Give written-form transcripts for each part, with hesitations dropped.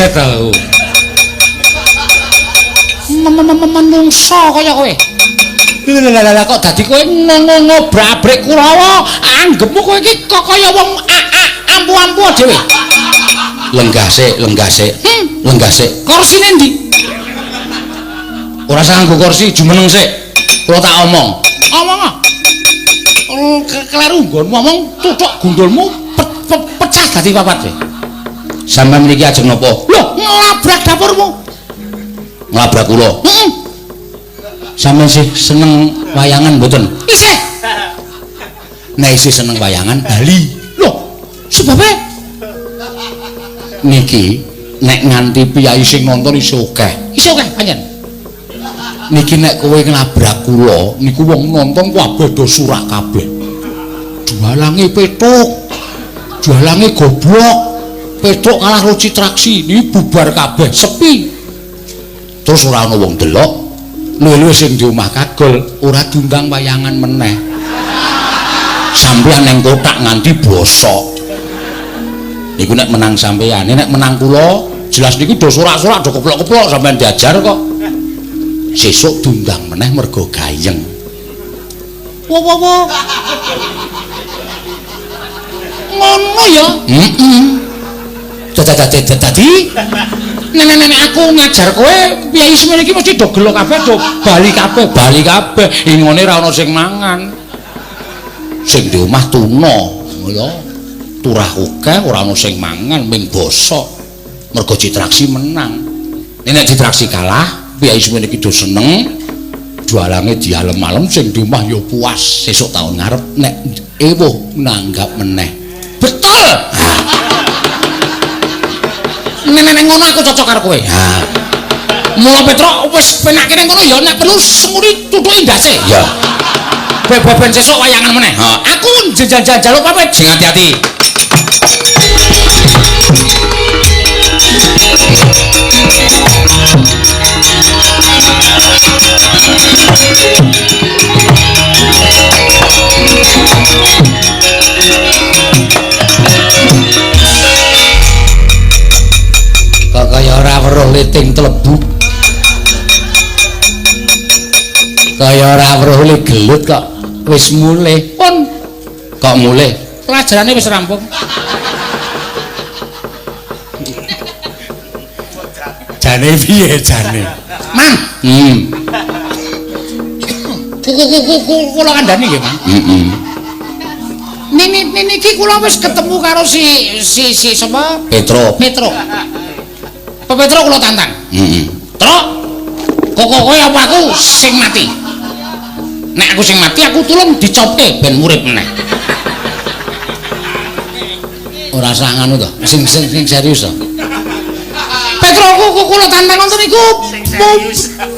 Kaget aku. Menungso kaya kowe. Lha kok dadi kowe ngobrak-abrik Kurawa, anggepmu kowe iki kok kaya wong ampu-ampu dhewe. Lenggah sik, lenggah sik. Lenggah sik. Korsine ndi? Ora usah nganggo kursi, jumeneng sik. Kula tak omong. Omong ah. Kleru nggonmu omong tuthuk gundulmu pecah dadi papat kowe. Sampeyan mriki ajeng napa? Lho, nglabrak dapurmu. Nglabrak kula. Heeh. Sampeyan sih seneng wayangan mboten? Isih. Nek isih seneng wayangan bali. Lho, sebabe niki nek nganti piyayi sing nonton isih akeh. Isih akeh pancen. Niki nek kowe nglabrak kula niku wong nonton kabeh do surak kabeh. Jualange Petruk. Jualange goblok. Petruk kalah karo Citraksi, niki bubar kabeh, sepi. Terus ora ana wong delok. Luwih-luwih sing di omah kagol ora diundang wayangan meneh. Sampeyan ning kotak nganti bosok. Niku nek menang sampeyan, nek menang kula jelas niku do sorak-sorak do keplok-keplok sampeyan diajar kok. Sesuk diundang meneh mergo gayeng. Wo wo wo. Ngono ya? Heeh. Dadi nek aku ngajar kowe piyayi semene iki mesti do gelo kabeh do bali kabeh, bali kabeh. Ingone ra ono sing mangan. Sing di omah tuna, ya. Turah akeh ora ono sing mangan ming bosok. Mergo Citraksi menang. Nek Citraksi kalah, piyayi semene iki do seneng. Jualange dialem-alem sing di omah ya puas. Sesuk taun ngarep nek ewuh nanggap meneh. Betul. Nek ngono aku cocok karo kowe. Ha. Mula Petruk wis penake ning kono ya nek perlu senguri tutuki ndase. Ya. Ben sesuk wayangan meneh. Ha. Aku njaluk pamit. Sing ati-ati. Kok kaya ora weruh liting tlebuk. Kaya ora weruh li gelut kok wis mulih. Pun kok mulih? Pelajarane wis rampung. Jane piye jane? Mang. Kula kandhani nggih, Mang. Heeh. Niki kula wis ketemu karo si sapa? Petruk. Petruk. Petruk kula tantang. Heeh. Truk. Kok kowe apa aku sing mati? Nek aku sing mati aku tulung dicopke ben urip meneh. Ora usah nganu to. Sing serius to. Petruk kula tantang wonten niku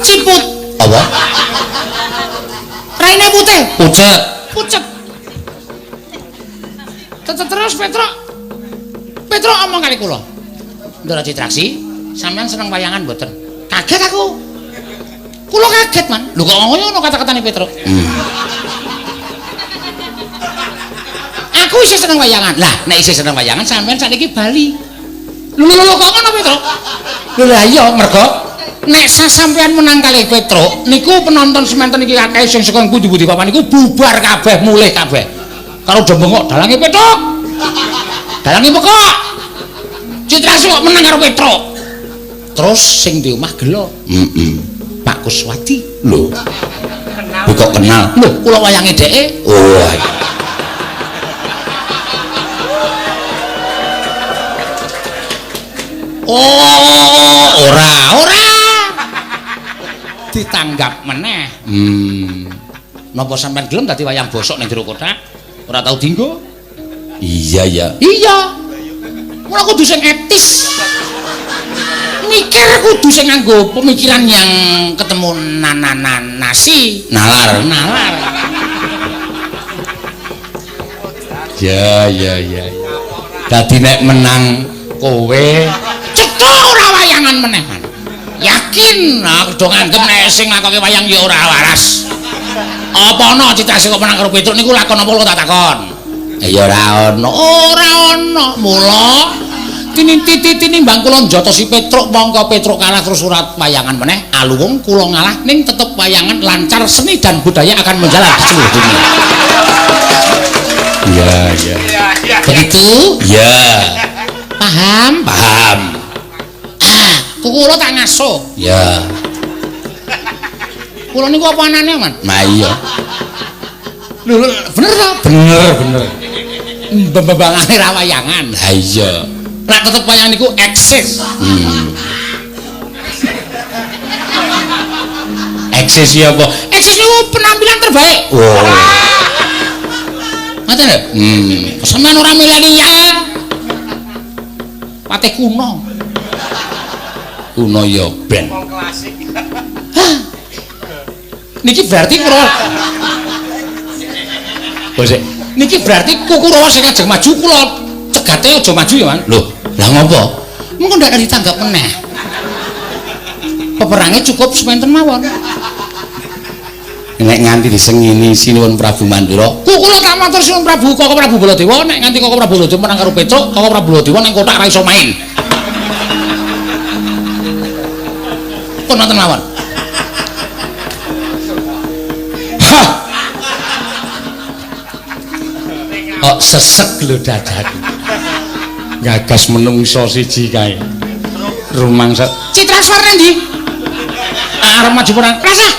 ciput. Apa? Raine putih. Pucet. Pucet. Terus Petruk. Petruk omong kali kula. Ndara Citraksi, sampean seneng wayangan mboten? Kaget aku. Kula kaget, Man. Lho kok ngono kata-katane Petruk? Aku isih seneng wayangan. Lah, nek isih seneng wayangan sampean sakniki bali. Lho lho kok ngono Petruk? Lho lah iya mergo nek sampean menang kalih Petruk niku penonton semanten iki akeh sing saka pundi-pundi papan niku bubar kabeh, mulih kabeh. Karo do bengok dalange Petruk. Dalange pekok. Citraksi kok menang karo Petruk. Terus sing di omah gelo. Heeh. Pak Kuswati. Lho. Kok kenal? Lho, kula wayange dheke. Oh. Oh, ora, ora. Ditanggap meneh. Napa sampean gelem dadi wayang bosok ning jero kotak? Ora tau dinggo? Iya, ya. Iya. Mula kudu sing etis. Mikir kudu sing nganggo pemikiran yang ketemu nasi, nalar, nalar. Ya, ya, ya. Dadi nek menang kowe cetha ora wayangan meneh. Yakin aku do nganggep nek sing nglakoke wayang ya ora waras. Apa ana Citraksi kok menang karo Petruk niku lakon apa kula tak takon? Ya ora ana. Ora ana. Mula Tinimbang kula njotosi Petruk mongko Petruk kalah terus surat wayangan meneh aluwung kula ngalah ning tetep wayangan lancar, seni dan budaya akan menjalan di seluruh dunia. Iya, iya. Begitu? Iya. Paham? Paham. Ah, kula tak ngaso. Iya. Kula niku apa anane, Man? Nah iya. Lho, bener ta? Bener, bener. Mbembangane ra wayangan. Ha iya. Nek tetep wayangan niku eksis. Eksis ya apa? Eksis niku penampilan terbaik. Oh. Ngoten lho. Sampeyan ora milenial. Patih kuno. Kuno ya ben. Wong klasik. Niki berarti kula. Bose. Niki berarti Kurawa sing ajeng maju kula cegate aja maju ya, Man. Lho, lah ngopo? Mengko ndak ditanggap meneh. Peperange cukup sementen mawon. Nek nganti disengini Sinuwun Prabu Mandura, kula tak matur Sinuwun Prabu Koko Prabu Baladewa, nek nganti Koko Prabu Baladewa menang karo Petruk, Koko Prabu Baladewa nang kotak ra iso main. Pun nonton mawon. Hah. Kok sesek lho dadaku. Gagas menungso siji kae. Rumangsa Citraswara ndi? Arep maju perang. Rasah.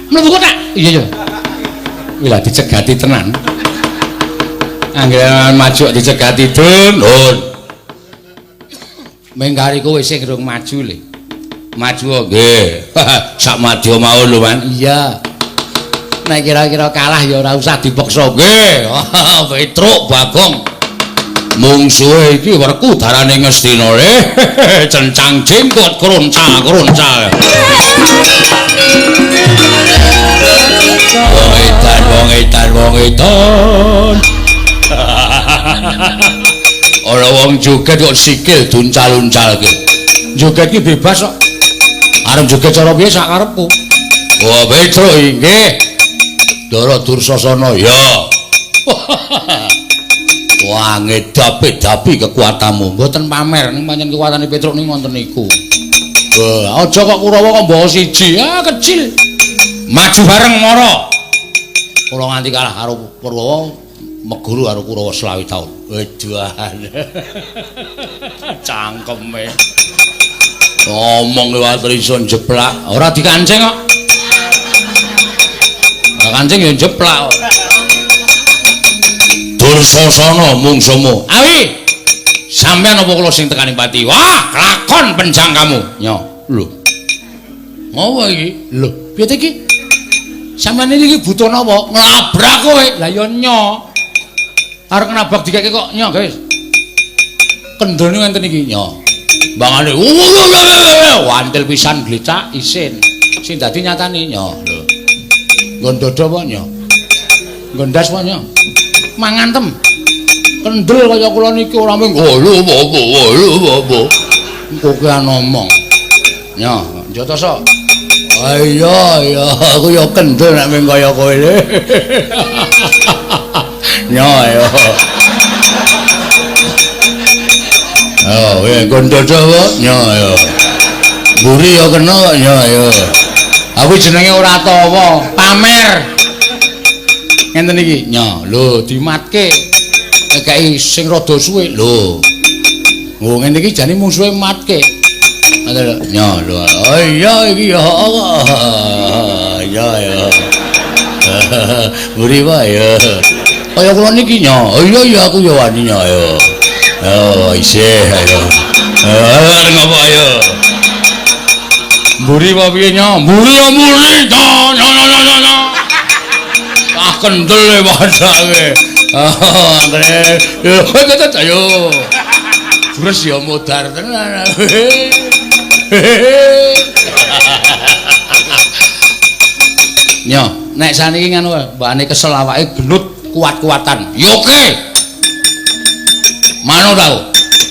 Mlebu kotak. Iya iya. Kuwi lah dicegati tenan. Anggere maju dicegati dun. Nun. Mengkari kowe sing rung maju le. Maju nggih. Sak madya mau lho, Man. Iya. Nek kira-kira kalah ya ora usah dipaksa nggih. Petruk Bagong. Mungsuhe iki werku darane Ngastina le. Cencang jenggot kronca-kronca. Wong edan, wong edan, wong edan. Ana wong joget kok sikil duncal-uncalke. Joget ki bebas kok. Arep joget cara piye sak karepku. Wah, Petruk inggih. Ndara Dursasana ya. Wah, ngedapi-dapi kekuatanmu. Mboten pamer ning pancen kekuatane Petruk ning wonten niku. Wah, aja kok Kurawa kok mbawa siji. Ah, kecil. Maju bareng mara. Kula nganti kalah karo Purwawa, meguru karo Kurawa 25 taun. Weduan. Cangkeme. Ngomong liwat iso jeplak, ora dikancing kok. Ora kancing ya jeplak kok. Dursasana mungsumu. Awi. Sampeyan apa kula sing tekaning pati? Wah, lakon penjangkamu. Nyo, lho. Ngopo iki? Lho, piye iki? Sampeyan iki butuh napa? Nglabrak kowe. Lah ya nyo. Arep nabrak dikeke kok nyo, guys. Kendone ngenten iki nyo. Mbangane wantil pisan glecak isin. Sing dadi nyatane nyo. Lho. Nggon dodo apa nyo? Nggon ndas apa nyo? Mangan tem. Kendel kaya kula niki ora mung lho apa lho apa. Kokean ngomong. Nyo, njotoso. Ah iya iya, aku ya kendel nek mung kaya kowe. Nyo ayo. Oh, ya nggon dodo apa? Nyo ayo. Mburi ya kena kok nyo ayo. Aku jenenge ora tawa, pamer. Ngenten iki, nyo, lho dimatke. Ngekeki sing rada suwe. Lho. Oh, ngene iki jane mungsuhe matke. Ngoten lho. Nyo, lho. Oh iya iki ya. Iya ya. Mburi wae ya. Kaya kula niki nyo. Oh iya iya aku ya wani nyo ayo. Oh isih ayo. Arep ngopo ayo. Mburi apa piye nyo? Mburi ya mburi. Nyo nyo nyo nyo nyo. Ah kendel e padake. Ah anggere. Ayo. Terus ya modar tenan. Nyo, nek saniki ngono mbakane kesel awake gelut kuat-kuatan. Ya oke. Manut aku.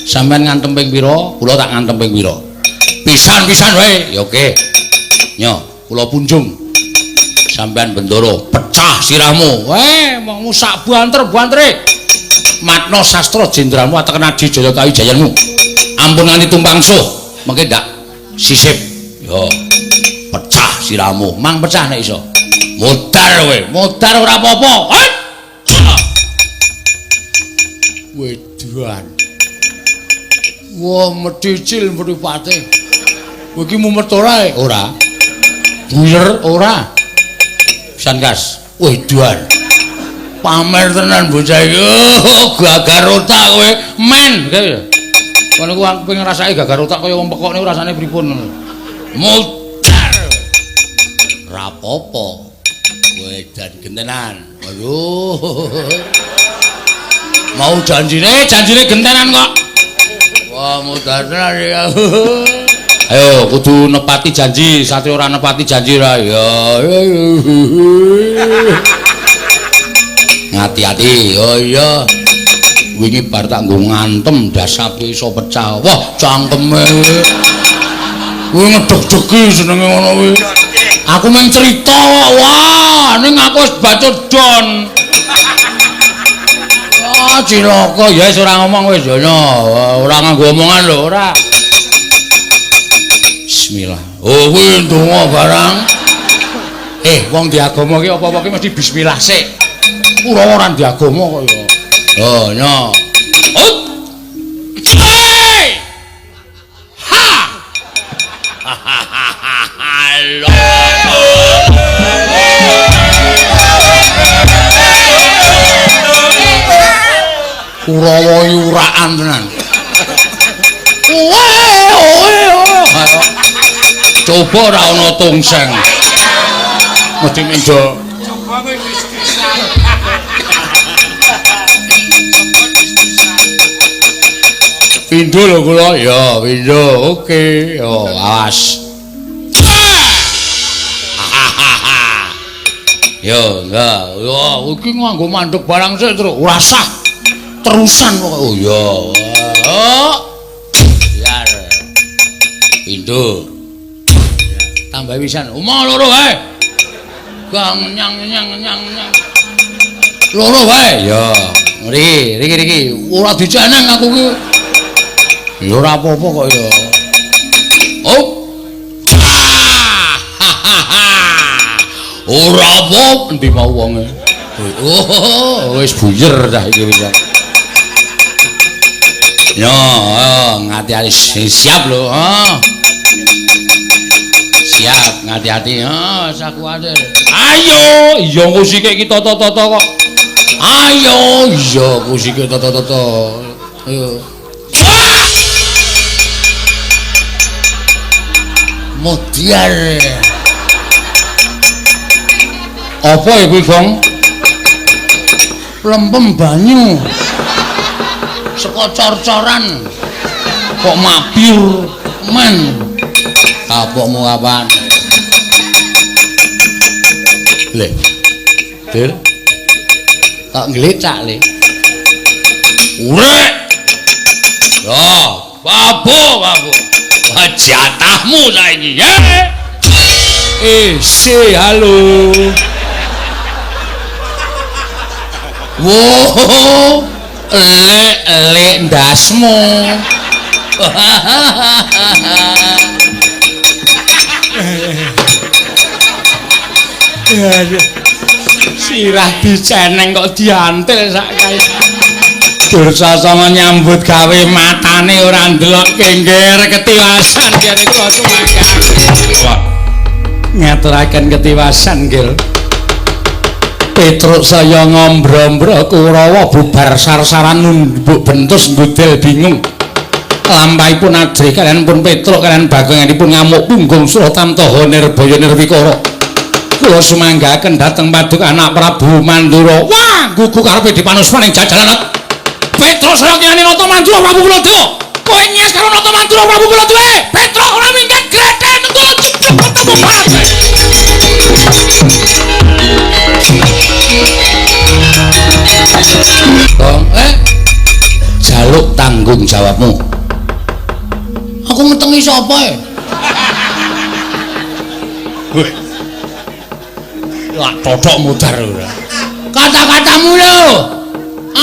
Sampeyan ngantem ping pira, kula tak ngantem ping pira. Pisan-pisan wae. Ya oke. Nyo, kula punjung. Sampeyan bendoro pecah sirahmu. Weh, mongmu sak banter-bantere. Matna sastra jenderalmu ateken Adi Jaya Kawijayanmu. Ampun nganti tumpang suh, mengke ndak sisip. Yo. Pecah siramu, mang pecah nek iso. Modar kowe, modar ora apa-apa. Wedan. Wah, medhicil mripate. Kowe iki mumet ora? Ora. Buyer ora. Pisan kas. Wedan. Pamer tenan bocah iki. Oh, gagar otak kowe, men. Kono ku aku pengen ngrasake gagar otak kaya wong pekok niku rasane pripun ngono. Modar. Ra apa-apa. Wedan gentenan. Aduh. Mau janjine, janjine gentenan kok. Wah, modar tenan ya. Ayo kudu nepati janji, satria ora nepati janji ra ya. Ngati-ati. Oh iya. Wingi bar tak nggo ngantem dasape iso pecah. Wah, cangkeme. Kuwi ngedeg-degi jenenge ngono kuwi. Aku mung cerita kok. Wah, ning aku wis bacut don. Wah, cilaka ya wis ora ngomong wis ya. Ora nganggo omongan lho, ora. Bismillah. Oh, kuwi ndonga barang. Wong di agama ki apa-apa ki mesti bismillah sik. Ora ora di agama kok ya. Oh, nyo. Ut. Ha. Kurawa yuraan tenan. Coba ora ana tungseng. Mesti mendo. Coba kowe dis-disan. Pindho lho kula. Ya, pindho. Oke. Yo, awas. Yo, enggak. Yo, iki nganggo mandek barang sik terus. Ora sah. Terusan pokoke. Oh iya. Oh. Biar. Pindho. Tambah pisan. Omah loro wae. Gang nyang nyang nyang nyang. Loro wae. Ya. Riki, riki riki. Ora diceneng aku ki. Ya ora apa-apa kok ya. Oh. Ora apa endi mau wonge. Oh, wis buyer dah iki wis. Yo, ngati-ati siap lho, ha. Siap, ngati-ati. Ha, sak kuwatir. Ayo, iya ngusike iki tata-tata kok. Ayo, iya ngusike tata-tata. Ayo. Modiar. Apa ya kuwi, Gong? Lempem banyu. Saka cor-coran. Kok mabyur men. Kapokmu kapan? Le. Dir. Tak nglecak le. Urek. Yo, babu, babu. Wah, jatahmu saiki, ya. Si halo. Wow, lek-lek ndasmu. Sirah diceneng kok diantil sak kae. Dursasana nyambut gawe matane ora ndelok kengger ketiwasan kene kula sumangga. Ngaturaken ketiwasan nggih. Petruk saya ngombro-ombro Kurawa bubar sar-saran numbuk bentus ngudel bingung. Lampahipun ajrih kalian pun Petruk kalian bagonganipun ngamuk punggung Suratamtaha Nirbaya Nirwikara. Kula sumanggaken dhateng paduka anak Prabu Mandura. Wah, gugu karepe dipanusmaning jajalan. Petruk saya kiyane Nata Mandura Prabu Baladewa. Kowe nyes karo Nata Mandura Prabu Baladewa. Petruk ora minggat grethek nenggo cepet ketemu bareng. Gong, jaluk tanggung jawabmu. Aku metengi sapa e? Lah totok mudar ora. Kata-katamu lho.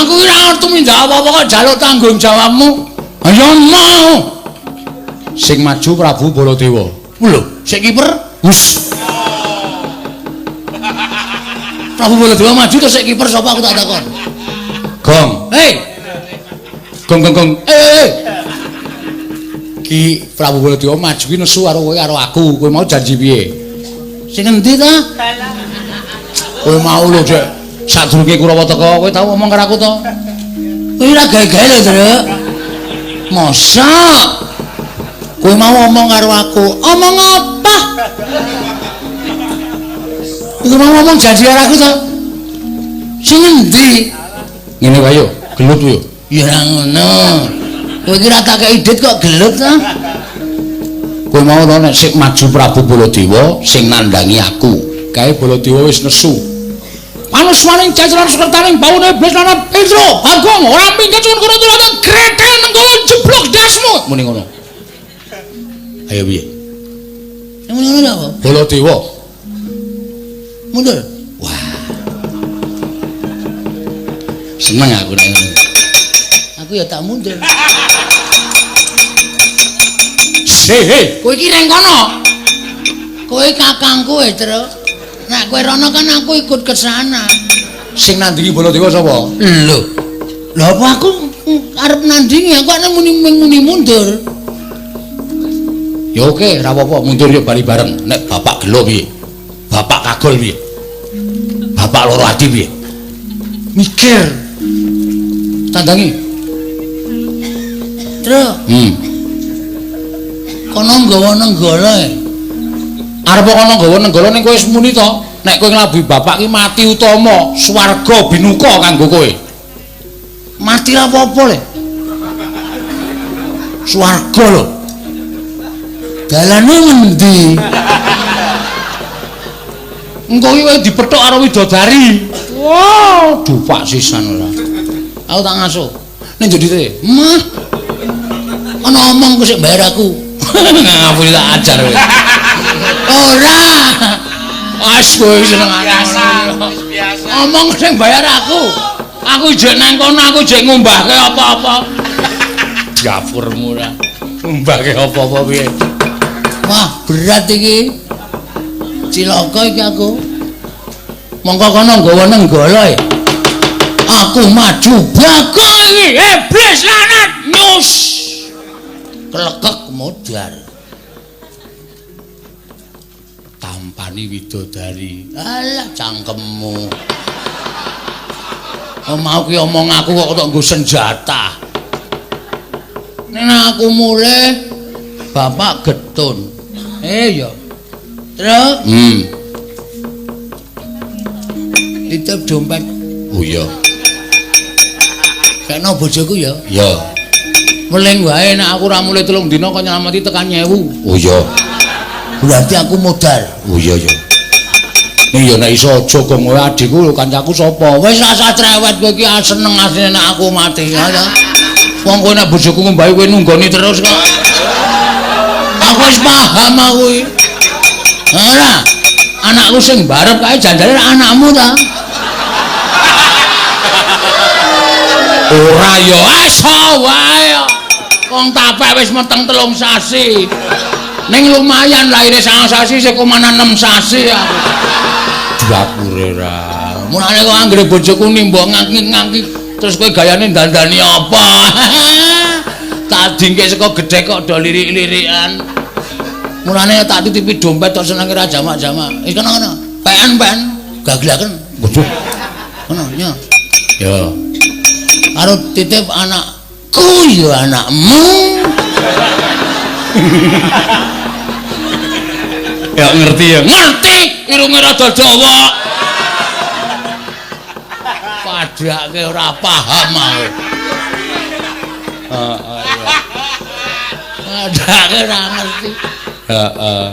Aku ora ngerti tumindak apa-apa kok njaluk tanggung jawabmu. Ayo mau. Sing maju Prabu Baladewa. Lho, sik kiper? Wis. Prabu Baladewa maju terus sik kiper sapa aku tak takon. Gong. Hei. Gong gong gong. Eh. Ki Prabu Baladewa maju ki nesu karo kowe karo aku. Kowe mau janji piye? Sing endi ta? Kowe mau lho, Dek. Sadurunge Kurawa teka, kowe tau omong karo aku to? Kowe ora gawe-gawe lho, Truk. Mosok kowe mau omong karo aku? Omong apa? Kowe mau ngomong janji karo aku to? Sing endi? Ngene wae yo, gelut yo. Ya ora ngono. Kowe iki ora tak kei dit kok gelut ta? Kowe mau ora nek sik maju Prabu Baladewa sing nandangi aku. Kae Baladewa wis nesu. Panuswaning jajaran sekertaning baune iblis lan Petro Bagong ora minggat cuwun kono turun gretel nenggala jeblok dasmu muni ngono. Ayo piye? Muni ngono apa? Baladewa mundur. Wah. Seneng aku nek ngono. Aku ya tak mundur. Hei, kowe iki reng kono. Kowe kakangku e, Truk. Nek kowe rono kan aku ikut ke sana. Sing nandingi Baladewa sapa? Lho. Lho apa aku arep nandingi, aku ana muni mundur. Ya oke, ora apa-apa, mundur yo bali bareng. Nek bapak gelo piye? Bapak kagol piye? Bapak loro ati piye? Mikir. Tandangi. Truk. Kono nggawa nenggala e. Arep kono nggawa nenggala ning kowe wis muni to. Nek kowe nglabuhi bapak ki mati utama, swarga binuka kanggo kowe. Mati ra apa-apa le. Swarga lho. Dalane ngendi? Engko ki kowe dipethuk karo widodari. Wah, dupak sisan ora. Aku tak ngasuh. Ning jodite, "Mah. Ana omong ku sik bayar aku." Ngapuri tak ajar kowe. Ora. Wes kowe seneng biasa, wis biasa. Omong sing bayar aku. Aku jek nang kono, aku jek ngumbahke apa-apa. Dapurmu ora. Ngumbahke apa-apa piye? Wah, berat iki. Cilaka iki aku. Mongko kono nggawa nenggala e. Aku maju Bagong iki, iblis lanat nyus. Klekek modar. Tampani widodari. Alah cangkemmu. Oh, mau ki omong aku kok tok nggo senjata. Nek aku mulih bapak getun. Eh ya. Truk. Titip dompet. Oh iya. Kena bojoku ya. Iya. Meling wae nek aku ora mulih 3 dina kok nyelameti tekan 1000. Oh iya. Berarti aku modal. Oh iya iya. Ning ya nek iso aja gong kowe adikku lho kancaku sapa? Wis rasa cerewet kowe iki seneng asline nek aku mati ya. Wong kowe nek bojoku ngombahi kowe nunggoni terus kok. Aku wis paham aku iki. Ora. Anakku sing barep kae janjane anakmu ta? Ora ya aso wae. Wong tapek wis meteng 3 sasi. Ning lumayan lahire 9 sasi sik komanan 6 sasi aku. Dapure ra. Mulane kok anggere bojoku nimbok ngangki-ngangki terus kowe gayane dandani apa? Tak dingke saka gedhe kok do lirik-lirikan. Mulane tak titipi dompet tok senenge ra jamak-jamak. Wis kono-kono. Pen-pen gaglaken. Waduh. Kono nya. Ya. Karo titip anakku ya anakmu. Ya ngerti ya. Ngerti, irunge rada dawa. Padake ora paham aku. Heeh iya. Padake ora ngerti. Heeh.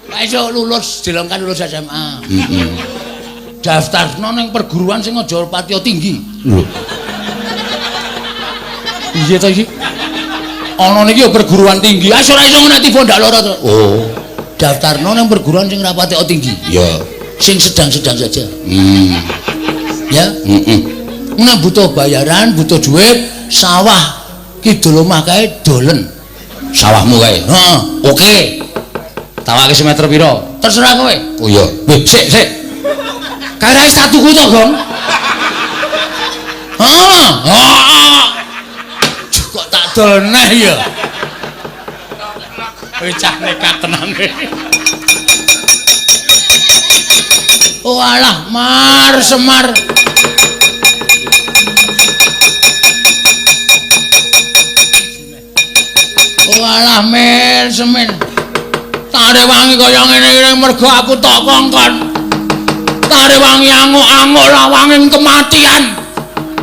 Lah iso lulus dilongkan lulus SMA. Heeh. Daftarno ning perguruan sing aja patiya tinggi. Lho. Iya ta iki? Ana niki ya perguruan tinggi. Ah ora iso nek tiba ndak lara to. Oh. Daftarno ning perguruan sing ora patiya tinggi. Iya. Sing sedang-sedang saja. Ya, heeh. Nek butuh bayaran, butuh duit, sawah kidul omah kae dolen. Sawahmu kae. Heeh. Oke. Tawake semeter pira? Terserah kowe. Oh iya. Weh, sik, sik. Kae ra wis tak tuku to, Gong? Heeh. Heeh. Kok tak dol neh ya. Kowe cah nekat tenan. Oh alah, Mar Semar. Oh alah, Mir Semin. Tak rewangi kaya ngene iki mergo aku tok kongkon. Tak rewangi anguk-anguk lawanging kematian.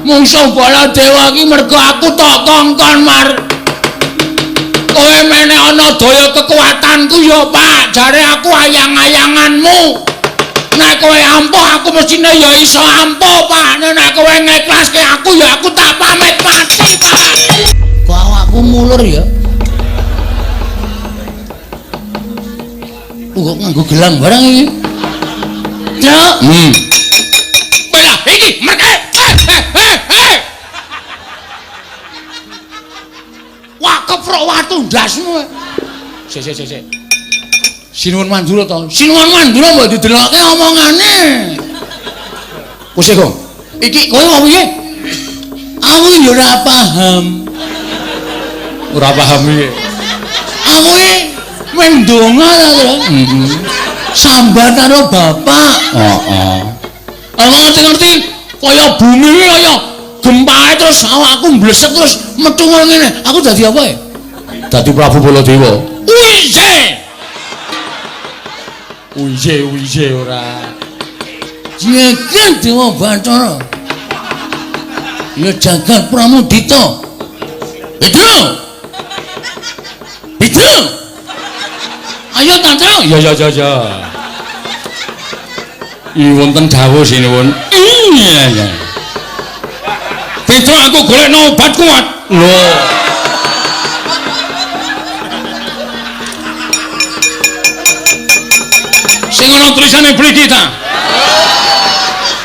Mungsuh Baladewa iki mergo aku tok kongkon, Mar. Kowe meneh ana daya kekuatanku ya, Pak. Jare aku ayang-ayanganmu. Nek kowe ampuh aku mestine ya iso ampuh, Pak. Nek kowe ngeklaske aku ya aku tak pamit mati, Pak. Kok awakku mulur ya? Kok nganggo gelang barang iki? Truk. Lah iki merke. Wah, keprok watu ndasmu. Sik sik sik. Sinuwun Mandura to. Sinuwun Mandura mbok didelokke omongane. Wis Gong. Iki kowe apa piye? Aku ya ora paham. Ora paham piye? Aku iki mendonga ta, Tru. Heeh. Sambat karo bapak. Heeh. Aku ngerti-ngerti kaya bumi kaya gempae terus awakku mblesek terus metu ngene. Aku dadi apa ya? Dadi Prabu Baladewa. Wise. Wise wise ora. Jagat Dewa Bathara. Ya jagat Pramudita. Petro. Petro. Ayo Tantro. Ya ya ya ya. Iki wonten dawuh sinuwun. Iya ya. Petro aku golekno obat kuat. Lho. Sing ana tulisane beli kita.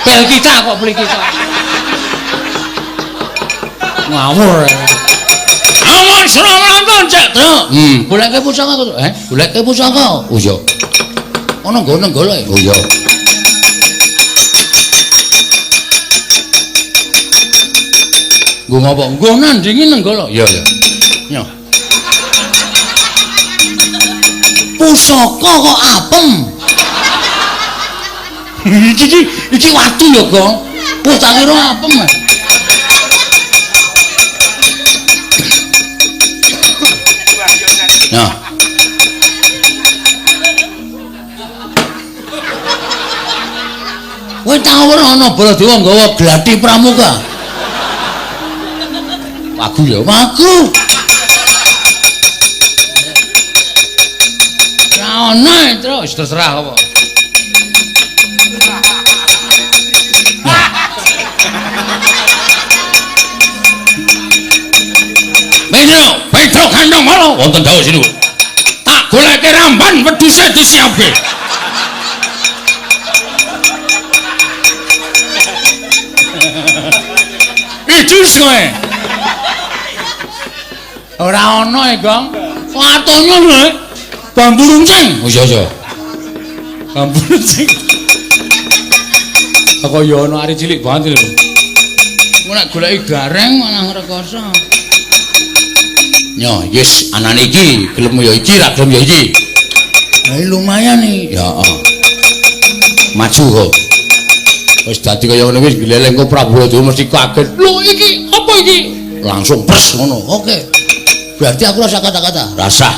Bel kita kok beli kita. Ngawur. Awan srawanton cek, Tru. Goleke pusaka kok. Goleke pusaka. Oh iya. Ana nggone golek. Oh iya. Nggo ngopo? Nggo nandingi Nenggala. Iya iya. Nyoh. Pusaka kok apem. Iki watu ya, Gong. Wah, tak kira apem. Nah. Kowe tau ora ana Baladewa nggawa gladi pramuka? Wagu ya, wagu. Ora ono, Tru, wis terserah apa. Petro, Petro kandhang ngono wonten dawuh sinuwun. Tak goleke ramban wedhuse disiapke. Idus kowe. Ora ono e, Gong. Watone lho. Bambu runcing. Oh iya iya. Bambu runcing. Kok ya ono ari cilik banget lho. Engko nek goleki gareng malah ngrekoso. Nyo, yes, anane iki gelem ya iki, ra gelem ya iki. Lah lumayan iki. Ya, heeh. Maju kok. Wis dadi kaya ngene wis gleleng kok Prabu Baladewa mesti kaget. Lho iki apa iki? Langsung pres ngono. Oke. Berarti aku rasa kata-kata. Rasa.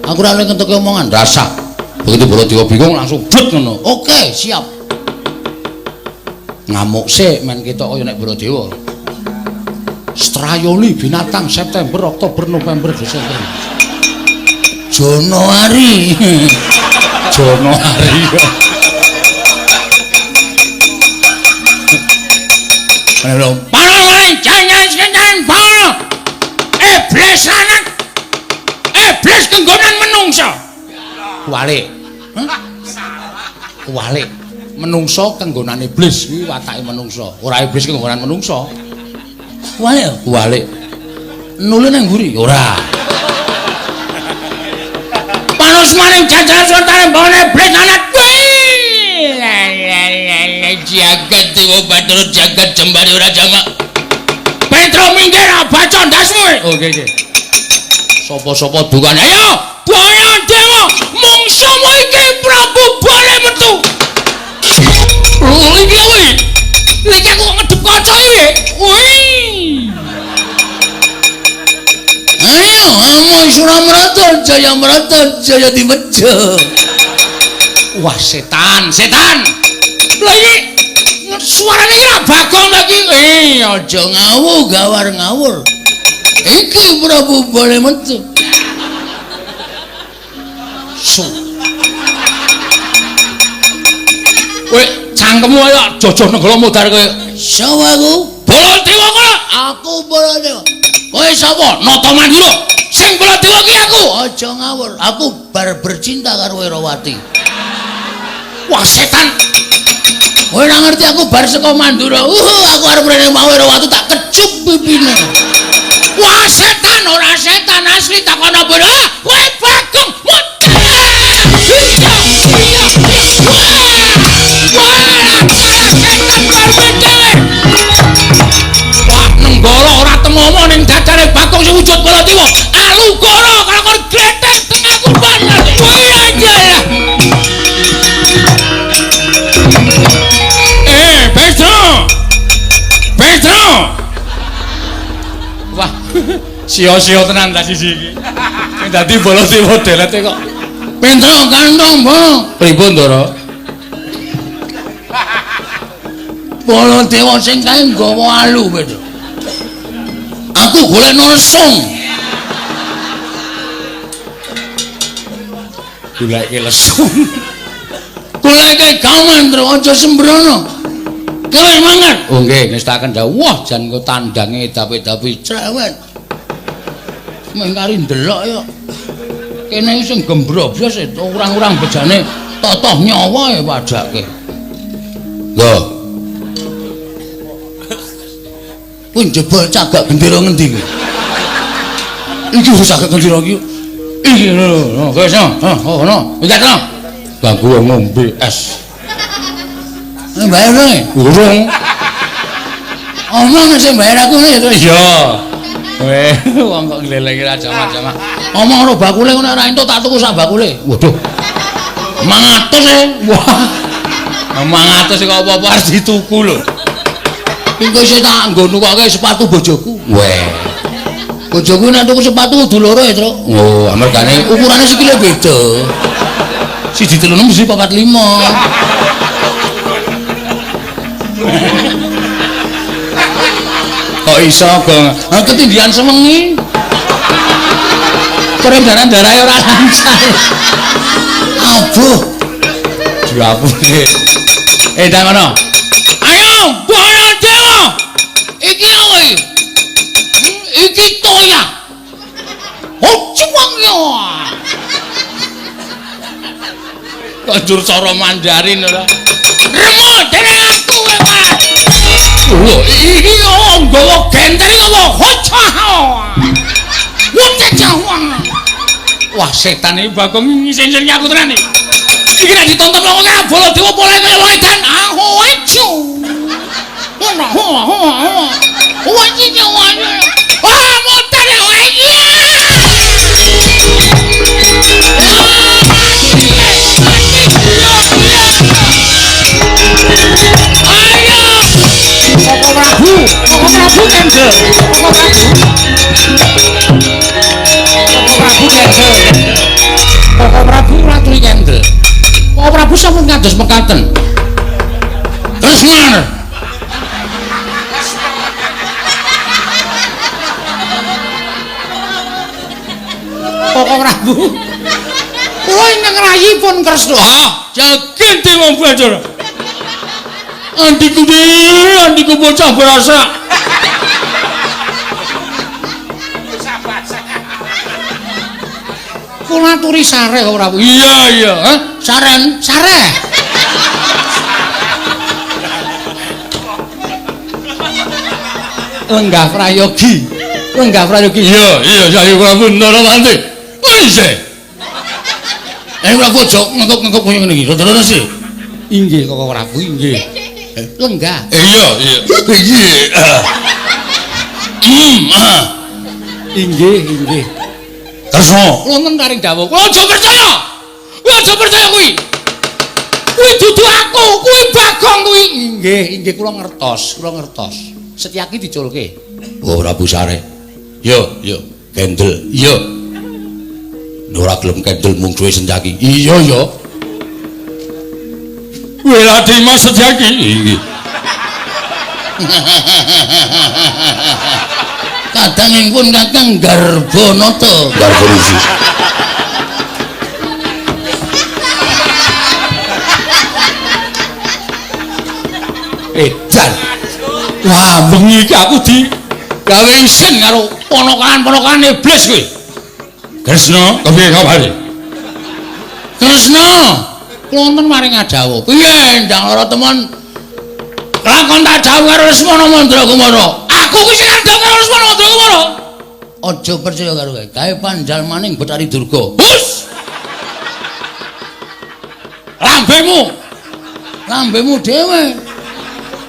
Aku ora oleh ngentuke omongan. Rasa. Begitu Baladewa bingung langsung brut ngono. Oke, siap. Ngamuk sik men ketok kaya nek Baladewa. Strayoli binatang September, Oktober, November, Desember. Januari. Januari. Halo. Pangan jangan jangan bal. Iblis lanang. Iblis kenggonan menungsa. Kuwalik. Hah? Kuwalik. Menungso kenggonan iblis kuwi watake menungso. Ora iblis kenggonan menungso. Kuwalik. Kuwalik. Nule nang mburi? Ora. Panus maring jajaran suntane mbone iblis anak kuwi. Jagat Dewa Bathara jagat jembare ora jamak. Petro minggir baca ndasmu. Oke oke. Sapa-sapa dukane. Ayo, Baya Dewa, mungsumu iki Prabu Bale metu. Lho iki apa iki? Iki aku kok ngedep kaca iki. Wih. Ayo, amoy Suramrata Jayamrata Jaya Dimeja. Wah, setan, setan. Lha iki suarane iki ra Bagong lha iki. Aja ngawur, gawar ngawur. Iki Prabu Bale metu. Su. Kowe cangkemmu ayo jojoh nenggala modar kowe. Sapa aku? Baladewa kowe. Aku Baladewa. Kowe sapa? Nata Mandura. Sing Baladewa ki aku. Aja ngawur, aku bar bercinta karo Wirawati. Wah, setan. Kowe ora ngerti aku bar saka Mandura. Aku arep rene mau Wirawati tak kecup pipine. Wah, setan ora setan asli takono bodoh. Kowe Bagong. Iya, iya, wah. Wah, setan karepe dhewe. Wah, nenggala ora temomo ning dadane Bagong sing wujud Baladewa. Alugara karo gletek tengah kurban. Wah, aja ya. Petro. Petro. Wah, sia-sia tenan ta sisi iki. Sing dadi Baladewa delete kok. Petro kantong, Bang. Pripun, Ndara? Baladewa sing kae nggawa alu, Petro. Aku golek lesung. Goleke lesung. Goleke gaman, Tru, aja sembrono. Kowe mangan. Oh nggih, ngestaken dawuh. Wah, jan engko tandange dapi-dapi cerewet. Mung kari ndelok yo. Kene sing gembrobos urang-urang bejane totoh nyawa ya padake. Lho. Kuwi njebol cagak gendera ngendi kuwi? Iki wis cagak gendera iki. Iki lho, lho, wis no, oh, no. Iki to. Ganggu wong ngombe es. Bayar dong. Urung. Omong sing bayar aku ngene to. Iya. Weh, wong kok nglelengi ra jamak-jamak. Omong karo bakule ngono ora entuk tak tuku sak bakule. Waduh. 500 e. Wah. 500 kok apa-apa harus dituku lho. Engko isih tak nggo nukoke sepatu bojoku. Weh. Bojoku nek tuku sepatu kudu loro ya, Truk. Oh, amergane ukurane sikile beda. 1 3 6 mesti 4 5. Kok iso, Gong? Ha ketindihan sewengi. Peredaran darahe ora lancar. Abuh. Diapune. Ndang ngono. Ayo, Baladewa. Iki apa iki? Iki toya. Oh, cuwang ya. Kok njur cara Mandarin ora? Remo dene aku kowe, Pak. Lho, iki kok nggawa genter iki apa? Hocah. Wah, setan iki Bagong ngisin-isin aku tenan iki. Iki nek ditonton wong akeh Baladewa polahe kaya wong edan. Aku wecu. Wah, wah, wah. Wah, iki wah. Wah, motor iki. Ayo. Koko Prabu, Koko Prabu kendel. Koko Prabu. Koko Prabu kendel. Koko Prabu raturi kendel. Koko Prabu sampun kados mekaten. Terus ngono. Koko Prabu. Kula ingkang rayi pun Kresna. Ah, jagat Dewa Bathara. Andiku dhewe, andiku bocah berasa. Kula aturi sareh Koko Prabu. Iya, iya, hah? Saren, sareh. Lenggah Prayogi. Lenggah Prayogi. Iya, iya, Kyai Prabu Ndarawanti. Wis. Eh Prabu aja ngekep-ngekep koyo ngene iki. Rada-rada sih. Inggih Koko Prabu, inggih. Lenggah. Iya, iya. Iya. Inggih, inggih. Kresna, wonten taring dawuh. Kowe aja percaya. Kowe aja percaya kuwi. Kuwi dudu aku, kuwi Bagong kuwi. Inggih, inggih kula ngertos, kula ngertos. Setyaki diculke. Oh Prabu Sare. Yo, yo, kendel. Iya. Ora gelem kendel mungsuhe Setyaki. Iya, yo. Weladi Mas Setyaki. Inggih. Kadang ingpun Kakang Garbanata. Garbarisi. Edan. Wah, bengi iki aku di gawe isin karo ponokan-ponokan iblis kuwi. Kresna, kepiye kabare? Kresna, wonten maring adawuh. Piye ndang lara temen? Lakon tak dawuh karo Lesmana Mandrakumara. Aku kuwi sing kandha karo Lesmana Mandrakumara. Aja percaya karo kowe. Kae panjalmaning Bathari Durga. Hus. Lambemu. Lambemu dhewe.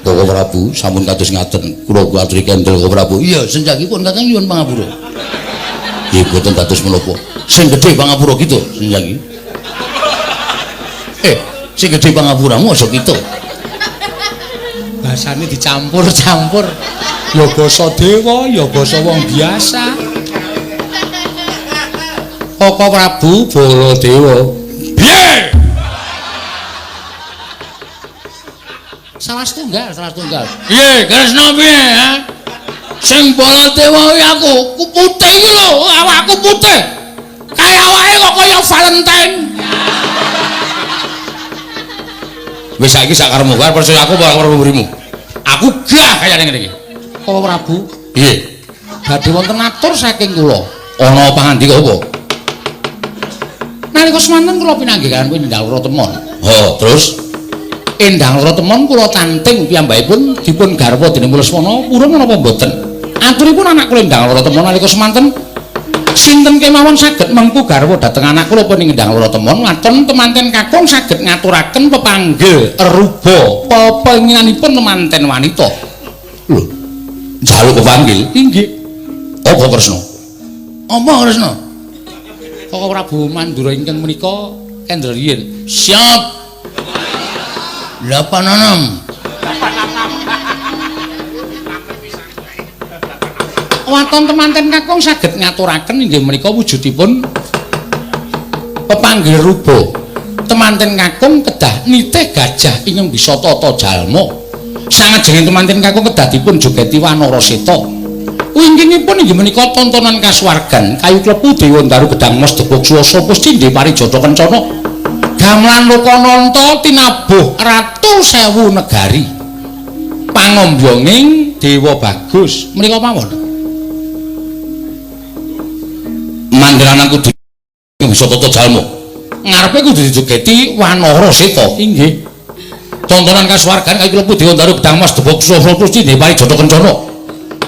Koko Prabu sampun kados ngaten. Kula kuatri kendel Koko Prabu. Iya, senjakipun Kakang nyuwun pangapura. Nggih, boten dados menapa. Sing gedhe pangapura kita, senjaki. Sing gedhe pangapuramu aja kita. Basane dicampur-campur. Ya basa dewa, ya basa wong biasa. Koko Prabu Baladewa. Piye? Salah setunggal, salah setunggal. Piye, Kresna piye, ha? Sing Baladewa kuwi aku, ku putih iki lho, awakku putih. Kaya awake kok kaya Valentine. Wis saiki sak karepmu, arep percaya aku apa arep mburimu? Aku gah kaya ngene iki. Koko Prabu, piye? Badhe wonten atur saking kula. Ana pangandika apa? Nalika semanten kula pinanggih kaliyan Endang Loro Temon. Oh, terus Endang Loro Temon kula tanting piyambakipun dipun garwa dening Lesmana purun menapa mboten? Aturipun anak kula Endang Loro Temon nalika semanten sinten kemawon saged mengku garwa dhateng anak kula punika Endang Loro Temon waton temanten kakung saged ngaturaken pepanggil ruba pepenginanipun temanten wanita. Lho, njaluk pepanggil? Inggih. Apa Kresna? Apa Kresna? Koko Prabu Mandura ingkang menika kendel riyin. Siap. 86. Waton temanten kakung saged ngaturaken inggih menika wujudipun pepanggil ruba. Temanten kakung kedah nitih gajah ingkang bisa tata jalma. Sangajenging temanten kakung kedah dipun jogeti wanara seta. Wingkingipun inggih menika tontonan kasuwargan kayu klepu dewa ndaru gedang mas debog swasa pusti parijata kencana. Gamelan Lokananta tinabuh ratu sewu negari. Pangombyonging Dewa Bagus menika mawon. Mandiranan kudu bisa tata jalma. Ngarepe kudu dijogeti wanara seta. Inggih. Tontonan kasuwargan kayu klepu dewa ndaru gedang mas debog swasa pusti parijata kencana.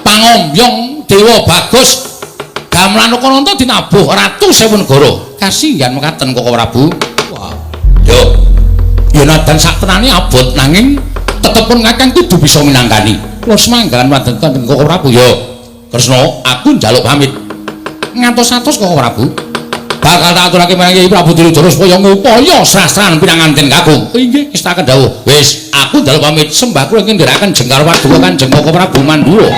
Pangombyong Dewa Bagus gamelan Lokananta dinabuh ratu sewu negara. Kasinggihan mekaten Koko Prabu. Wah. Yo. Ya nadan sak tenane abot nanging tetepun kakang kudu bisa minangkani. Kula semanggalan wonten Koko Prabu. Yo. Kresna, aku njaluk pamit. Ngantos-atos Koko Prabu. Bakal tak aturake marang Kyai Prabu Duryudana supaya ngupaya srastran pinanganten kakung. Inggih, ngestakaken dawuh. Wis, aku njaluk pamit sembah kula ingkang ndherekaken jengkar paduka Kanjeng Koko Prabu Mandura.